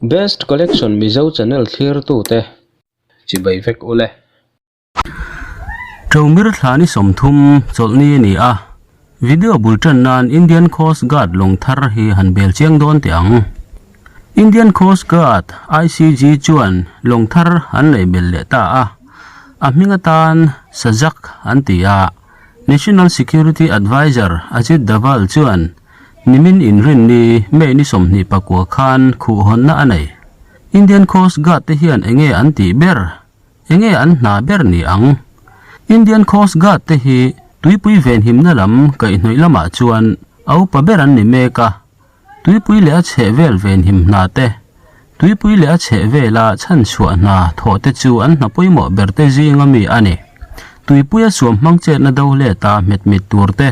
Best Collection Mizo channel thlirtute chibai vek ule. Ṭomir thla ni 30 chawlhni a ni a, video bul ṭan nan Indian Coast Guard lawng thar hi han bel chiang dawn teh ang. Indian Coast Guard, ICG, chuan lawng thar an lei bel leh ta a, a hming atan Sajak an ti a, National Security Adviser Ajit Doval chuan nimin inrinni May ni 29 khan khuhhawnna a nei. Indian Coast Guard te hian enge an tih ber? Enge an hna ber ni ang? Indian Coast Guard te hi tuipui venhimna lam kaihhnawih lamah chuan a upa ber an ni mek a, tuipui leh a chhehvel venhim hna te, tuipui leh a chhehvela chhanchhuah hna thawh te chu an hna pawimawh ber te zinga mi a ni. Tuipuia suam hmang chetna do leta hmetmit tur te,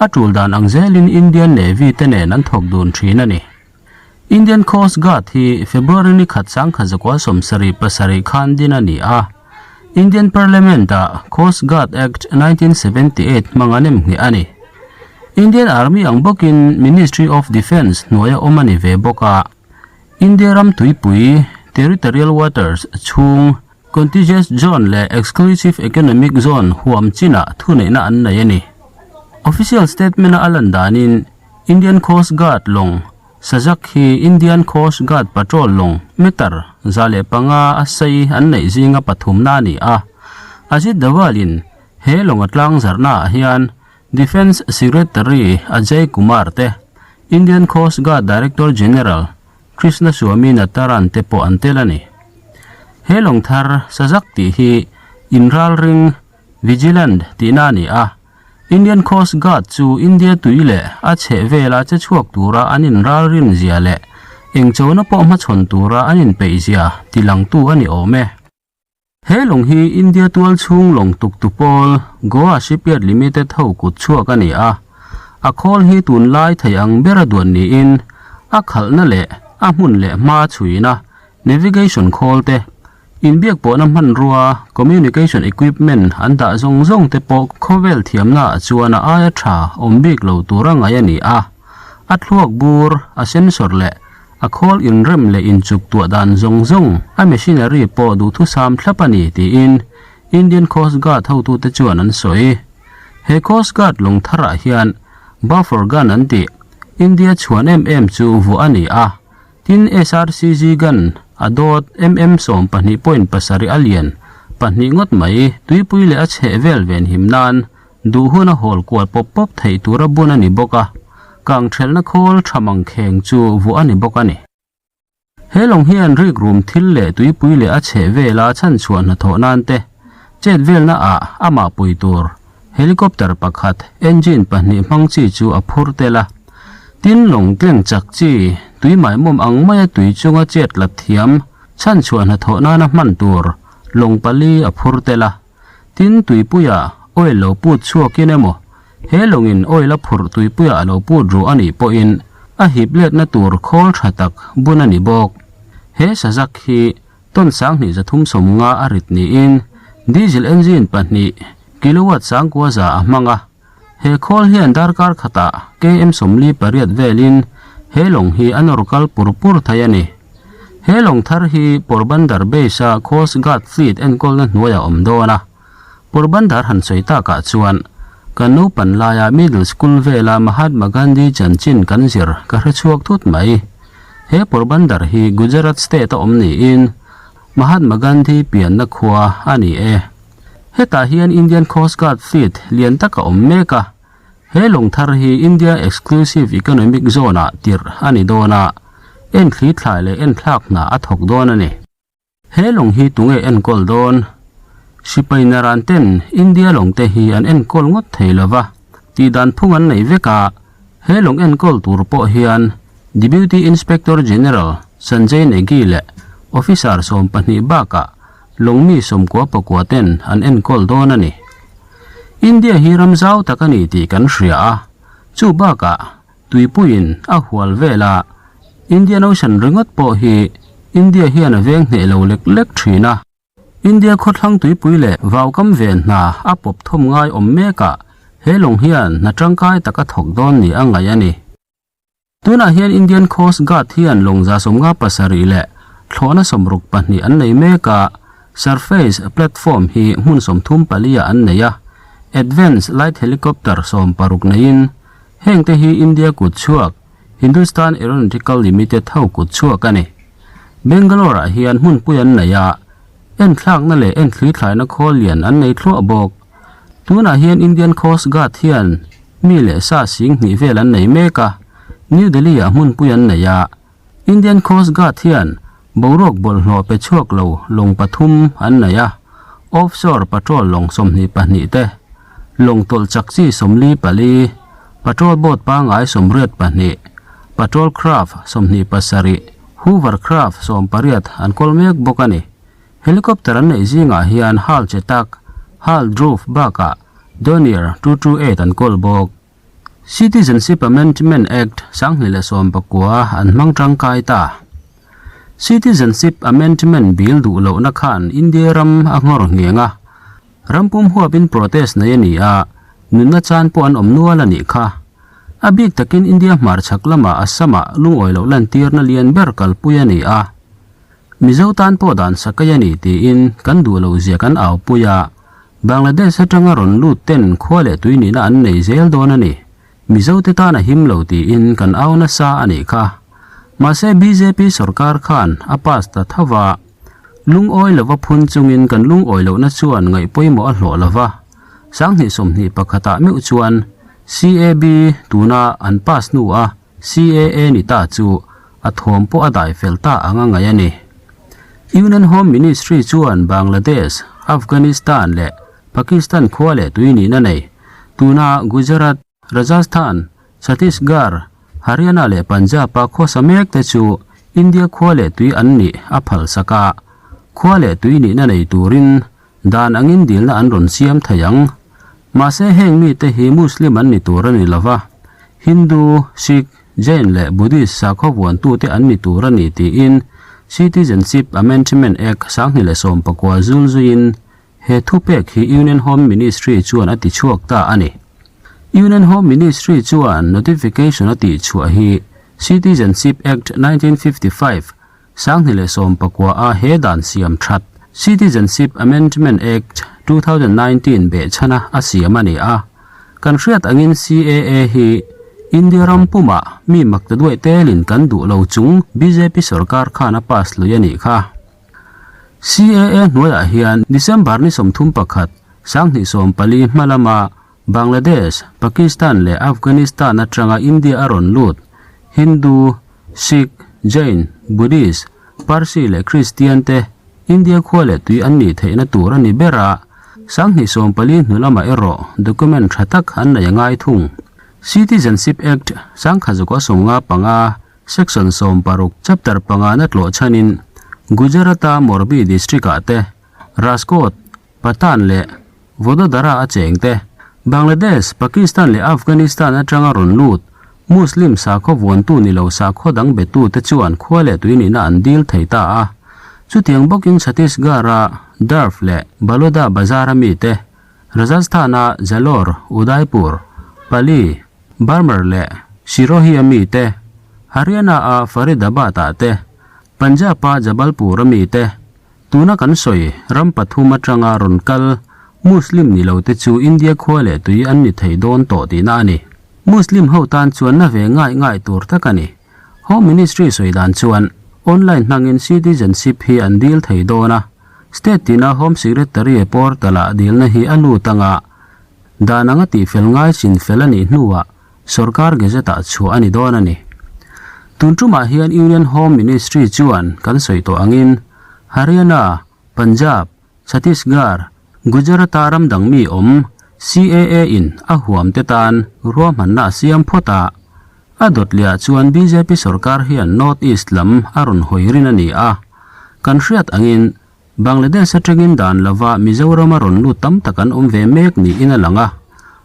a tul dan ang zelin Indian Navy te nen an thawk dun thin a ni. Indian Coast Guard hi February ni khat 1977 khan din a ni a, Indian Parliament-ah Coast Guard Act 1978 hmang an emngheh a ni. Indian Army ang bawkin Ministry of Defence hnuaia awm a ni ve bawk a, India ram tuipui, territorial waters, chhung, contiguous zone leh exclusive economic zone huam chinah thuneihna an nei a ni. Official statement-a a lan danin, Indian Coast Guard lawng Sajak hi Indian Coast Guard patrol lawng meter 105 a sei an neih zinga pathumna a ni a. Ajit Doval-in he lawng a tlangzarhnaah hian Defence Secretary Ajay Kumar te, Indian Coast Guard Director General Krishna Swamy Nataran te pawh an tel a ni. He lawng thar Sajak tih hi inralring, vigilant, tihna a ni a. Indian Coast Guard chu India tui leh a chheh vela che chhuak tura an inralrin zia leh eng chona pawh hmachhawn tura an inpeih zia tilangtu a ni awm e. He lawng hi India tual chhung lawng tuktu pawl Goa Shipyard Limited ho kut chhuak a ni a, a khawl hi tunlai thei ang bera duan niin a khalhna leh a hmun leh hma chhuina navigation khawl te Inbiak pawhna hmanrua, communication equipment, an dah zawng zawng te pawh khawvel thiamnaah chuan a aia tha awm bik lo tura ngaih a ni a. A thluak bur, a sensor leh a khawl inrem leh inchuk tuah dan zawng zawng, a machinery pawh duhthusam thlap a ni tiin Indian Coast Guard hotute chuan an sawi. He Coast Guard lawng tharah hian Buffer gun an tih, India chhuan em em chu vuah a ni a. Tin, SRCG gun a dawt mm 12.7 a lian pahnih ngawt mai, tuipui leh a chheh vel venhim nan duh hun a hawl kual pawp pawp theih tura bun a ni bawk a, kang thelhna khawl tha mang kheng chu vuah a ni bawk a ni. He lawng hian rikrum thil leh tuipui leh a chheh vela chhanchhuah hnathawh nan te chet velna ah amah pui tur Helicopter pakhat engine pahnih hmang chi chu a phur tel a, tin lawng tleng chak chi tui maimawm ang maia tui chunga chet lat thiam chhanchhuah hnathawh nana hman tur lawng pali a phur tel a, tin tuipuia oil lo put chhuakin emaw he lawngin oil a phurh tuipuia a lo put ruh a nih pawhin a hip letna tur khawl tha tak bun a ni bawk. He sazak hi Ton 2350 a rit niin diesel engine pahnih kilowatt 9000 a hmang a. He khawl hian darkar khatah km 48 velin he lawng hi a nawr kal pur pur thei a ni. He lawng thar hi Porbandar base-a Coast Guard Fleet enkawlna hnuaiah a awm dawn a. Porbandar han sawi takah chuan kan naupan laia middle school vela Mahatma Gandhi chanchin kan zir ka hre chhuak thut mai. He Porbandar hi Gujarat state a awm niin Mahatma Gandhi pianna khua a ni e. Hetah hian Indian Coast Guard Fleet lian tak a awm mek a, he lawng thar hi India Exclusive Economic Zone-ah tirh a ni dawn a, enthli thlai leh enthlak hna a thawk dawn a ni. He lawng hi tunge enkawl dawn? Sipai naran ten India lawng te hi an enkawl ngawt thei lo va, tih dan phung an nei vek a, he lawng enkawl tur pawh hian Deputy Inspector General Sanjay Negi leh Officer 12 bakah lawng mi 94 ten an enkawl dawn a ni. India hi ram zau tak a ni tih kan hria a, chu bakah Tuipuiin a hual vel a, Indian Ocean ringawt pawh hi India hian a veng hneh lo lek lek thin a. India khawthlang tuipui leh vaukam ven hna a pawp thawm ngai awm mek ah he lawng hian hna tangkai tak a thawk dawn ni a ngaih a ni. Tunah hian Indian Coast Guard hian lawng 77 leh thlawhna 62 an nei mek a, surface platform hi hmun 34 ah an nei a, Advance Light Helicopter 16 neiin hengte hi India kut chhuak Hindustan Aeronautical Limited ho kut chhuak a ni. Bangalore ah hian hmunpui an nei a, enthlakna leh enthli thlaina khawl lian an nei thluah bawk. Tunah hian Indian Coast Guard hian mi leh sa 2000 vel an nei mek a, New Delhi ah hmunpui an nei a. Indian Coast Guard hian boruak bawlhhlawh pe chhuak lo lawng pathum an nei a, offshore patrol lawng 22 te, lawng tawlh chak chi 44, patrol boat pangngai 82, patrol craft 27, hovercraft 18 an kawl mek bawk a ni. Helicopter an neih zingah hian HAL Chetak, HAL Dhruv bakah Dornier 228 an kawl bawk. Citizenship Amendment Act 2019 an hmang tangkai ta. Citizenship Amendment Bill duh lohna khan India ram a nghawr ngheng a, ram pum huapin protest nei a ni a, nunna chan pawh an awm nual a nih kha. A bik takin India hmarchhak lamah Assam-ah lungawi loh lantirna lian ber kalpui a ni a. Mizo tan pawh dan sakai a ni tiin kan duh loh zia kan au pui a, Bangladesh atanga rawn lut ten khua leh tui nihna an nei zel dawn a ni. Mizo te tan a him lo tiin kan au nasa a nih kha. Mahse bjp sorkar khan a pass ta tho va, lungawi lova phun chungin kan lungawi lohna chuan ngaih pawimawh a hlawh lova, 2021 ah meuh chuan CAB tuna an pass hnu a CAA ni ta chu a thawm pawh a dai fel ta ang a ngaih a ni. Union Home Ministry chuan Bangladesh, Afghanistan leh Pakistan khua leh tui nihna nei, tuna Gujarat, Rajasthan, Chhattisgarh, Haryana leh Punjab-a khawsa mek te chu India khua leh tui an nih a phalsak a, khua leh tui nihna nei turin dan angin dilna an rawn siam thei ang. Mahse heng mite hi Muslim an ni tur a ni lova, Hindu, Sikh, Jain leh Buddhist sakhaw vuantute an ni tur a ni tiin Citizenship Amendment Act 2019 zul zuiin he thupek hi Union Home Ministry chuan a tichhuak ta a ni. Union Home Ministry chuan notification a tihchhuah hi Citizenship Act 1955 2019 a he dan siam that Citizenship Amendment Act 2019 behchhana a siam a ni a. Kan hriat angin CAA hi India ram pumah mi makta duai telin kan duh lo chung bjp sorkar khan a pass lui a nih kha. CAA hnuaiah hian December ni 31, 2014 hma lama Bangladesh, Pakistan leh Afghanistan atanga India a rawn lut Hindu, Sikh, Jain, Buddhist, Parsi leh Kristian te India khua leh tui an nih theihna tur a ni ber a, 2014 hnu lamah erawh document tha tak an nei a ngai thung. Citizenship Act 1995 Section 16 Chapter pangana tlawh chhanin Gujarat-a Morbi District-ah te Rajkot, Patan leh Vadodara a cheng te, Bangladesh, Pakistan leh Afghanistan atanga rawn lut Muslim sakhaw vuantu ni lo sakhaw dang betu te chuan khua leh tui nihna an dil thei ta a. Chutiang bawkin Chhattisgarh-a Durg leh Baloda Bazar-a mi te, Rajasthan-a Jalore, Udaipur, Pali, Barmer leh Sirohi-a mi te, Haryana-a Faridabad-ah te, Punjab-a Jabalpur-a mi te, Tuna kan sawi ram pathum atanga rawn kal Muslim ni lo te chu India khua leh tui an ni thei dawn tawh tihna a ni. Muslim ho tan chuan na ve ngai ngai tur tak a ni. Home Ministry sawi dan chuan online hmangin citizenship hi an dil thei dawn a, state tina Home Secretary portal-ah dilna hi a lut anga dan anga tihfel ngai chin fel a nih hnuah sorkar gazette-ah chhuah a ni dawn a ni. Tun tumah hian Union Home Ministry chuan kan sawi tawh angin Haryana, Punjab, Chhattisgarh, Gujarat-a ram dang mi awm CAA in a huam te tan ruahmanna a siam phawt a. A dawt lehah chuan bjp sorkar hian North East lam a rawn hawi rin a ni a. Kan hriat angin Bangladesh atangin dan lova Mizoram a rawn lut tam tak an awm ve mek niin a lang a,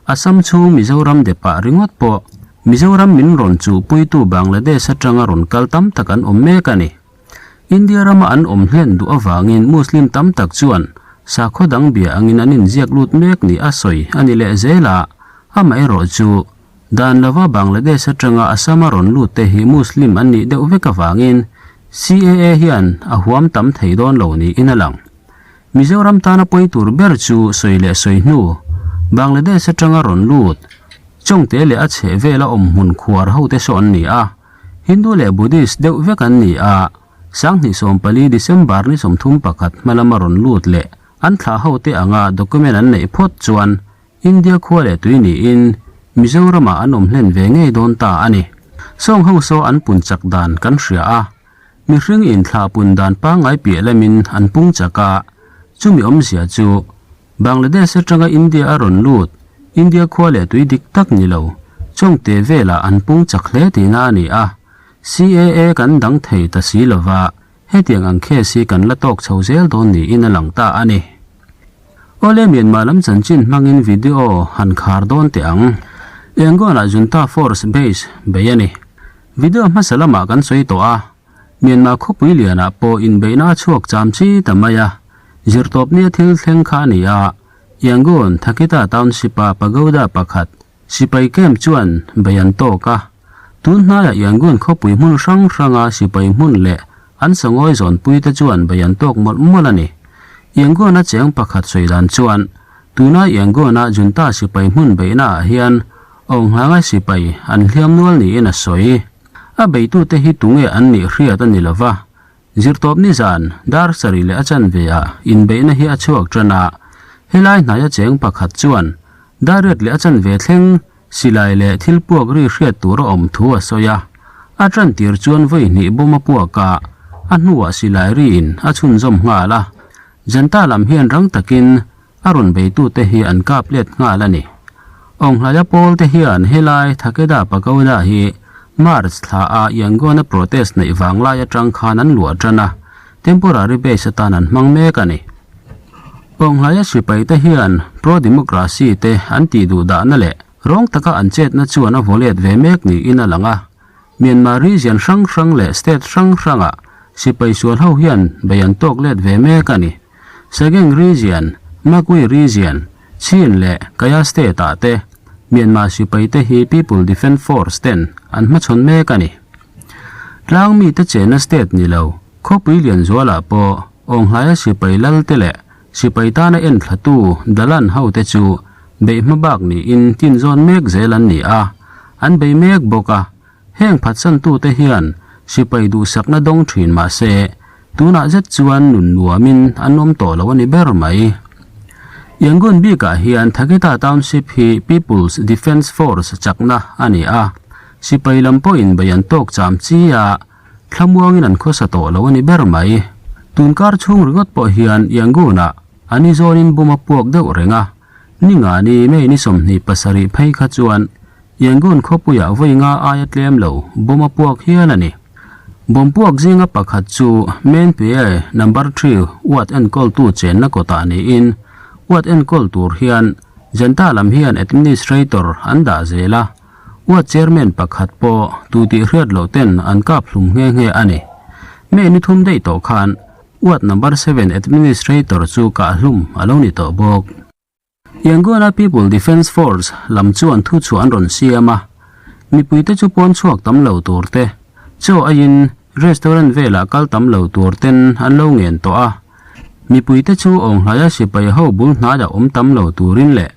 Assam chhung Mizoram depah ringawt pawh Mizoram min rawn chuhpuitu Bangladesh atanga rawn kal tam tak an awm mek a ni. India rama an awm hlen duh avangin Muslim tam tak chuan sakhaw dang bia angin an inziak lut mek ni a sawi a ni leh zel a, amaherawhchu. Dan lova Bangladesh atanga Assam a rawn lut te hi Muslim an nih deuh vek avangin CAA hian a huam tam thei dawn lo niin a lang. Mizoram tana pawi tur ber chu sawi leh sawi hnu, Bangladesh atanga rawn lut, Chawngte leh a chheh vela awm hmun khuar hote saw an ni a, Hindu leh Buddhist deuh vek an ni a, 2014 December ni 31 hma lama rawn lut leh an thlah hote anga document an neih phawt chuan India khua leh tui niin Mizoramah an awm hlen ve ngei dawn ta a ni. Sawng ho saw an pun chak dan kan hria a, mihring inthlah pun dan pangngai piah lamin an pung chak a, chumi awmzia chu Bangladesh atanga India a rawn lut, India khua leh tui dik tak ni lo, chawngte velah an pung chak hle tihna a ni a, CAA kan dang thei ta si lova, Hetiang ang case hi kan la tawk chho zel dawn niin a lang ta a ni. Awle Myanmar lam chanchin hmangin video han khar dawn teh ang. Yangon-ah Junta Force Base bei a ni. Video hmasa lamah kan sawi tawh a, Myanmar khawpui lianah pawh inbeihna a chhuak cham chi ta mai a, zirtawpnia thil thleng kha a ni a, Yangon, Thakita Township-a pagoda pakhat, Sipai camp chuan bei an tawk a, tun hnaiah Yangon khawpui hmun hrang hranga sipai hmun leh an sangawi zawnpuite chuan bei an tawk mawlh mawlh a ni. Yangon-a cheng pakhat sawi dan chuan, tuna Yangon-a junta sipai hmun beihnaah hian Aunghlanga sipai an hliam nual niin a sawi. A beitute hi tunge an nih hriat a ni lo va, Zirtawp nizan dar sarih leh a chanve ah inbeihna hi a chhuak tan a, helai hnaia cheng pakhat chuan dar riat leh a chanve thleng silai leh thil puak ri hriat tur a awm thu a sawi a, a tan tir chuan vawi hnih bawm a puak a, a hnuah silai riin a chhunzawm nghal a, Janta lam hian rang takin A rawn beitute hi an kap let nghal a ni. Awnghlaia pawl te hian helai Thakeda Pagoda hi March thla a Yangon-a protest neih vang lai atang khan an luah tan a, temporary base atan an hmang mek a ni. Awnghlaia sipai te hian pro-democracy te an tih duh dahna leh rawng taka an chetna chuan a vaw let ve mek niin a lang a. Myanmar region hrang hrang leh state hrang hrangah sipai sual ho hian bei an tawk let ve mek a ni. Sagaing Region, Magway Region, Chin leh Kayah State ah te Myanmar sipai te hi People Defence Force ten an hmachhawn mek a ni. Tlang mite chenna state ni lo, khawpui Lianzuala pawh Awnghlaia sipai lal te leh sipai tana enthlatu Dalan ho te chu beih hmabak niin tinzawn mek zel an ni a, an bei mek bawk a. Heng phatsantute hian sipai duhsakna dawng thin mah se, tunah zet chuan nun nuamin an awm tawh lo a ni ber mai. Yangon bikah hian Thaketa Township hi People's Defence Force chakna a ni a, sipai lam pawhin bei an tawk cham chi a, thlamuangin an khawsa tawh lo a ni ber mai. Tunkar chhung ringawt pawh hian Yangon-ah an izawnin bum a puak deuh reng a, ni nga ni May ni 27 phei kha chuan Yangon khawpuiah vawi nga aia tlem lo bawm a puak hial a ni. Bawm puak zinga pakhat chu Main PA number three ward enkawltu chenna kawtah niin ward enkawl tur hian Janta lam hian administrator an dah zel a, ward chairman pakhat pawh tu tih hriat loh ten an kap hlum nghe nghe a ni. May ni thum daih tawh khan ward number seven administrator chu kah hlum a lo ni tawh bawk. Yangon-a People Defence Force lam chuan thuchhuah an rawn siam a, mipuite chu pawn chhuak tam lo tur te, chaw aiin restaurant velah kal tam lo tur ten an lo ngen tawh a. Mipuite chu Awnghlaia sipai ho bul hnaiah awm tam lo turin leh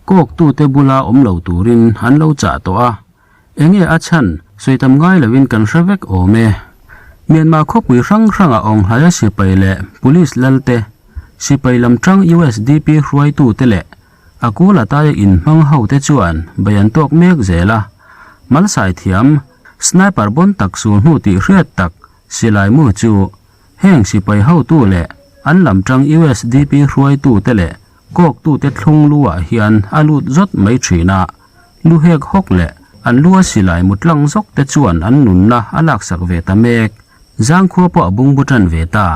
kawktute bula awm lo turin an lo chah tawh a. Enge a chhan, sawi tam ngai loin kan hre vek awm e. Myanmar khawpui hrang hrangah Awnghlaia sipai leh Police lalte, sipai lam tang usdp hruaitute leh a kul ataia inhmang hote chuan bei an tawk mek zel a. Malsai thiam, sniper bon tak sul hnu tih hriat tak silai mu chu heng sipai hotu leh an lam tang usdp hruaitute leh kawktute thlung lu ah hian a lut zawt mai thin a. Lu hek hawk leh an lu a silai mutlang zawk te chuan an nunna a laksak ve ta mek. Zangkhua pawh a bungbu tan ve ta.